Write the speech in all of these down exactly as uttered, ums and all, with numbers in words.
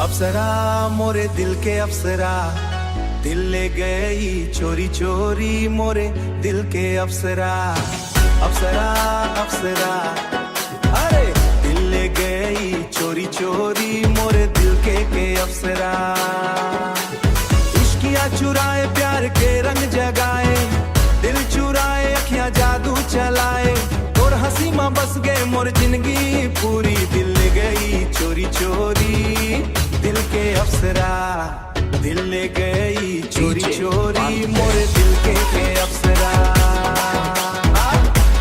अप्सरा, मोरे दिल के अप्सरा, दिल ले गई चोरी चोरी मोरे दिल के अप्सरा। अप्सरा, अप्सरा, अरे दिल ले गई चोरी चोरी मोरे दिल के के अप्सरा। इश्किया चुराए प्यार के रंग जगाए, दिल चुराए अखियां जादू चलाए। तोर हंसी मा बस गए मोर जिंदगी पूरी, दिल ले गई चोरी चोरी दिल के अप्सरा। दिल ले गई चोरी चोरी मोर दिल के के अप्सरा।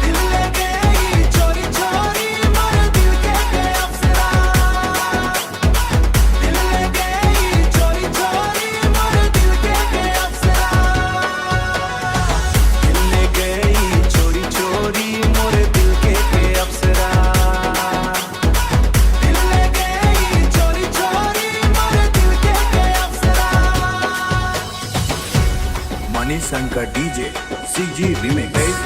दिल ले गई चोरी चोरी मोर दिल के के अप्सरा। दिल ले गई चोरी चोरी मोर दिल के के अप्सरा। दिल ले गई चोरी चोरी मोर दिल के के अप्सरा। दिल ले गई चोरी चोरी मोर दिल के के अप्सरा। Manish Shankar DJ CG remix.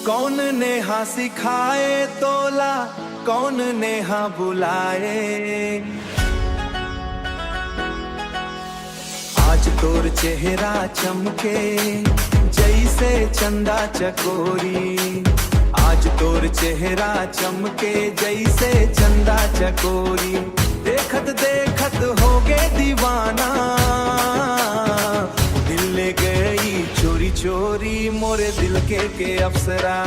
कौन नेहा सिखाए तोला, कौन नेहा बुलाए? आज तोर चेहरा चमके जैसे चंदा चकोरी। आज तोर चेहरा चमके जैसे चंदा चकोरी। देखत देखत हो गए दीवाना, दिल ले गई चोरी चोरी मोरे दिल के के अप्सरा।